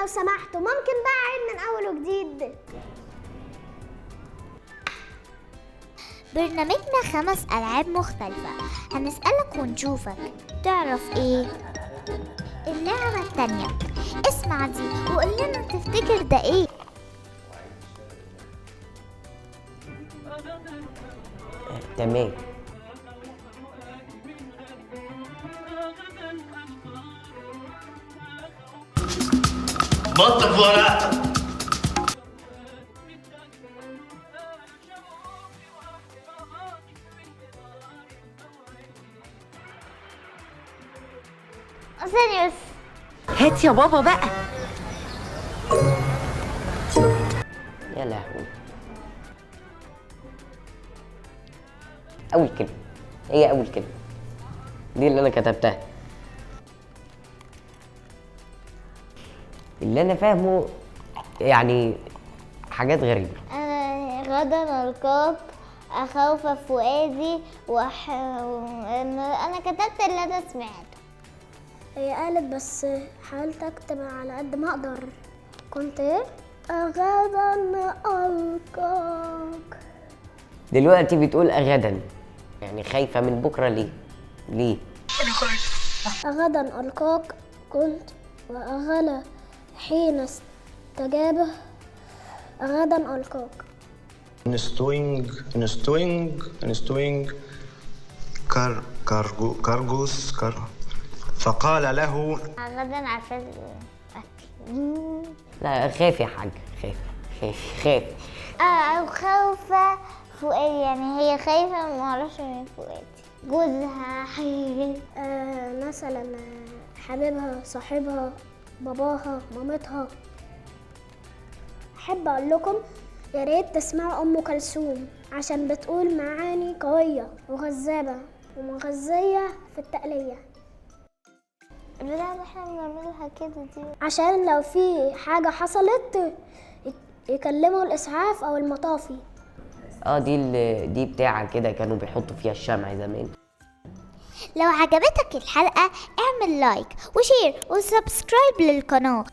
لو سمحتوا ممكن بقى أعيد من أول وجديد. برنامجنا 5 ألعاب مختلفة، هنسألك ونشوفك تعرف ايه. اللعبة التانية، اسمع دي وقول لنا تفتكر ده ايه. تمام. بط في ورقتك. ثانية بس. هات يا بابا بقى. يا لهوي، أول كلمة هي أول كلمة دي اللي أنا كتبتها. اللي أنا فاهمه يعني حاجات غريبة. أنا غدا ألقاك أخوف فؤادي أنا كتبت اللي أنا سمعته. هي قالت بس حاولت أكتب على قد ما أقدر. كنت إيه؟ غدا ألقاك. دلوقتي بتقول غدا، يعني خايفة من بكرة ليه؟ ليه؟ غدا ألقاك كنت وأغلى حين استجابه غدا ألقاك. نستوينج نستوينج نستوينج كار كارجو كارجوس كار. فقال له غدا عارفة. لا خاف يا حاج، خاف خاف خاف. أو خوفة فؤادي، يعني هي خايفة ما اعرفش من فؤادي جوزها حاجة. مثلا حبيبها، صاحبها، باباها، مامتها. أحب أقول لكم يا ريت تسمعوا أم كلثوم عشان بتقول معاني قوية وغزابة ومغذية في التقلية. البتاعة اللي احنا بنعملها كده دي عشان لو في حاجة حصلت يكلموا الإسعاف أو المطافي. دي بتاعة كده كانوا بيحطوا فيها الشمع زمان. لو عجبتك الحلقة اعمل like و share و subscribe للقناة.